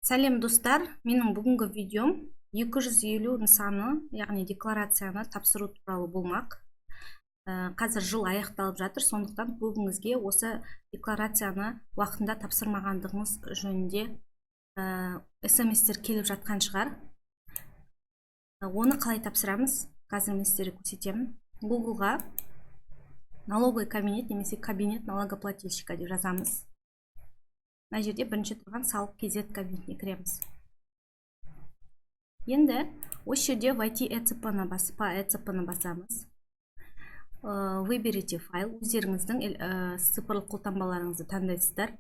Сәлем, достар! Менің бүгінгі видеом 250 нысаны, яғни декларацияны тапсыру туралы болмақ. Қазір жыл аяқталып жатыр, сондықтан көбіңізге осы декларацияны уақытында тапсырмағандығыңыз жөнінде смстер келіп жатқан шығар. Оны қалай тапсырамыз, қазір мен сіздерге көрсетемін. Гуглға «налоговый кабинет» немесе «кабинет налогоплательщика» деп жазамыз. Мына жерде бірінші тұрған салық kz кабинетіне кіреміз. Енді осы жерде «Войти ЭЦП» ны басып, по ЭЦП ны басамыз. Выберите файл, өздеріңіздің цифрлық қолтаңбаларыңызды таңдайсыздар.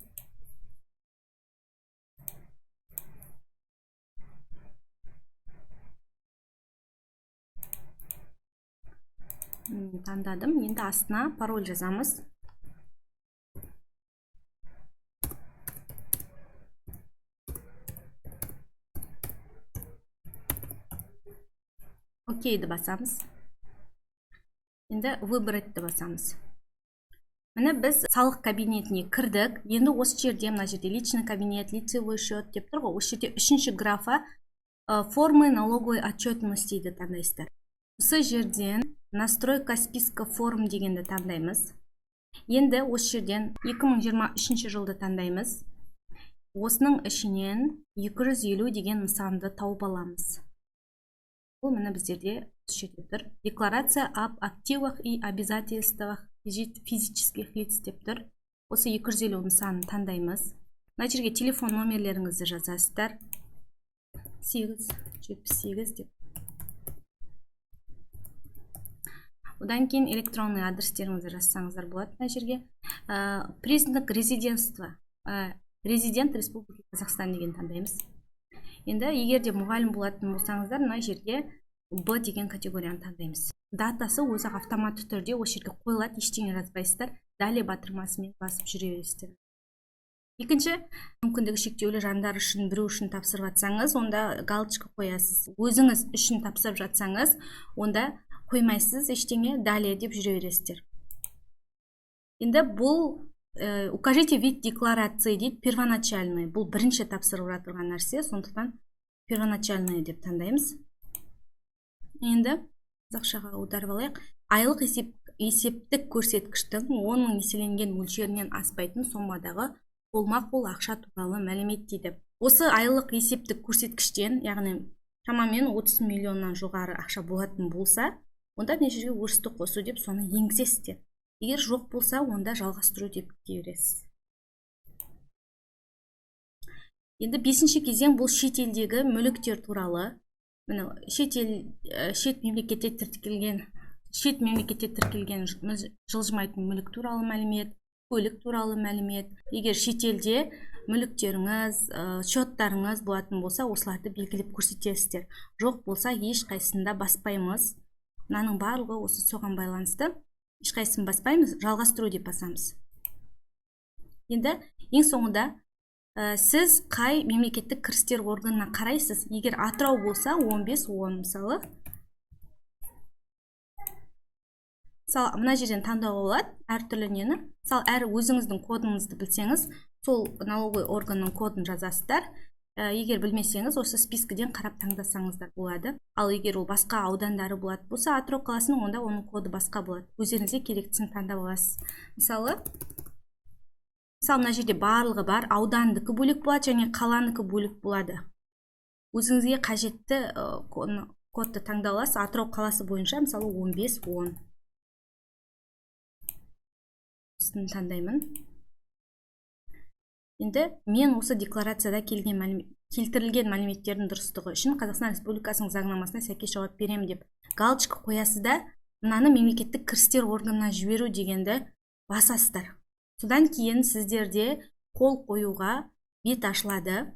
Таңдадым. Енді астына пароль жазамыз. Окейді басамыз. Енді «Выбрать» басамыз. Міне, біз салық кабинетіне кірдік. Енді осы жерде, мына жерде «Личный кабинет», «Лицевой счет» деп тұр ғой. Осы жерде үшінші графа «Формы налоговой отчетности» ді таңдайсыздар. Осы жерден «Настройка списка форм» дегенді таңдаймыз. Енді осы жерден 2023 жылды таңдаймыз. Осының ішінен 250 деген нысанды тауып аламыз. Бұл, міне, біздерде осы жерде тұр. «Декларация об активах и обязательствах физических лиц» деп тұр. Осы 250 нысанын таңдаймыз. Мына жерге телефон номерлеріңізді жазасыздар, 8 78 деп. Одан кейін электронный адрестеріңізді жазсаңыздар болады. Мына жерге «Признак резидентства», «Резидент Республики Казахстан» деген таңдаймыз. Енді егер де мұғалім болатын болсаңыздар, мына жерге «Б» деген категорияны таңдаймыз. Датасы өзі автоматты түрде осы жерге қойылады, ештеңе жазбайсыздар, «Далее» батырмасымен басып жүре бересіздер. Екінші, мүмкіндігі шектеулі жандар үшін, біреу үшін тапсырып жатсаңыз, онда галочка қоясыз. Өзіңіз үшін тапсырып жатсаңыз, онда қоймайсыз ештеңе, «Далее» деп жүре бересіздер. Енді бұл «Укажите вид декларации» дейді. Первоначальный, бұл бірінші тапсырып жатырған нәрсе, сондықтан «Первоначальный» деп таңдаймыз. Енді қазақшаға аударып алайық. Айлық есептік көрсеткіштің 10 000 еселенген мөлшерінен аспайтын сомадағы қолма-қол ақша туралы мәлімет дейді. Осы айлық есептік көрсеткіштен, яғни шамамен 30 миллионнан жоғары ақша болатын болса, онда мына жерге «Өрісті қосу» деп соны енгізесіздер. Егер жоқ болса, онда «Жалғастыру» деп кете бересіз. Енді бесінші кезең, бұл шетелдегі мүліктер туралы. Міне, шетел, шет мемлекетте тіркелген жылжымайтын мүлік туралы мәлімет, көлік туралы мәлімет. Егер шетелде мүліктеріңіз, счеттарыңыз болатын болса, осыларды белгілеп көрсетесіздер. Жоқ болса, ешқайсысын да баспаймыз. Мынаның барлығы осы соған байланысты. Ешқайсысын баспаймыз, «Жалғастыру» деп басамыз. Енді ең соңында сіз қай мемлекеттік кірістер органына қарайсыз? Егер Атырау болса, 15 10. Мысалы, мына жерден таңдауға болады әртүрлі нені. Мысалы, әр өзіңіздің кодыңызды білсеңіз, сол налоговый органның кодын жазасыздар. Егер білмесеңіз, осы спискіден қарап таңдасаңыздар болады. Ал егер ол басқа аудандары болатын болса Атырау қаласының, онда оның коды басқа болады. Өздеріңізге керектісін таңдап аласыз. Мысалы, мына жерде барлығы бар. Аудандікі бөлек болады және қаланікі бөлек болады. Өзіңізге қажетті кодты таңдап аласыз. Атырау қаласы бойынша, мысалы, 15 10 осыны таңдаймын. Енді мен осы декларацияда келтірілген мәліметтердің дұрыстығы үшін Қазақстан Республикасының заңнамасына сәйкес жауап беремін деп галочка қоясыз да, мынаны «Мемлекеттік кірістер органына жіберу» дегенді басасыздар. Содан кейін сіздерде қол қоюға бет ашылады.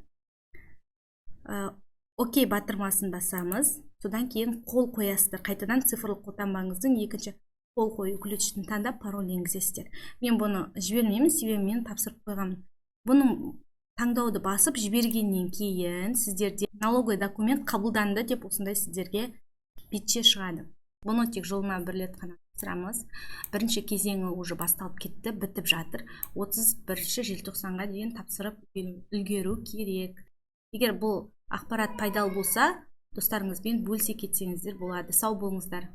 «Окей» батырмасын басамыз. Содан кейін қол қоясыздар. Қайтадан цифрлық қолтаңбаңыздың екінші қол қою ключін таңдап, пароль енгізесіздер. Мен бұны жібермеймін, себебі мен тапсырып қойғанмын. Бұның таңдауды басып жібергеннен кейін сіздерде «Налоговый документ қабылданды» деп осындай сіздерге бетше шығады. Бұны тек жылына бір рет қана тапсырамыз. Бірінші кезеңі уже басталып кетті, бітіп жатыр. 31 желтоқсанға дейін тапсырып үлгеру керек. Егер бұл ақпарат пайдалы болса, достарыңызбен бөлісе кетсеңіздер болады. Сау болыңыздар!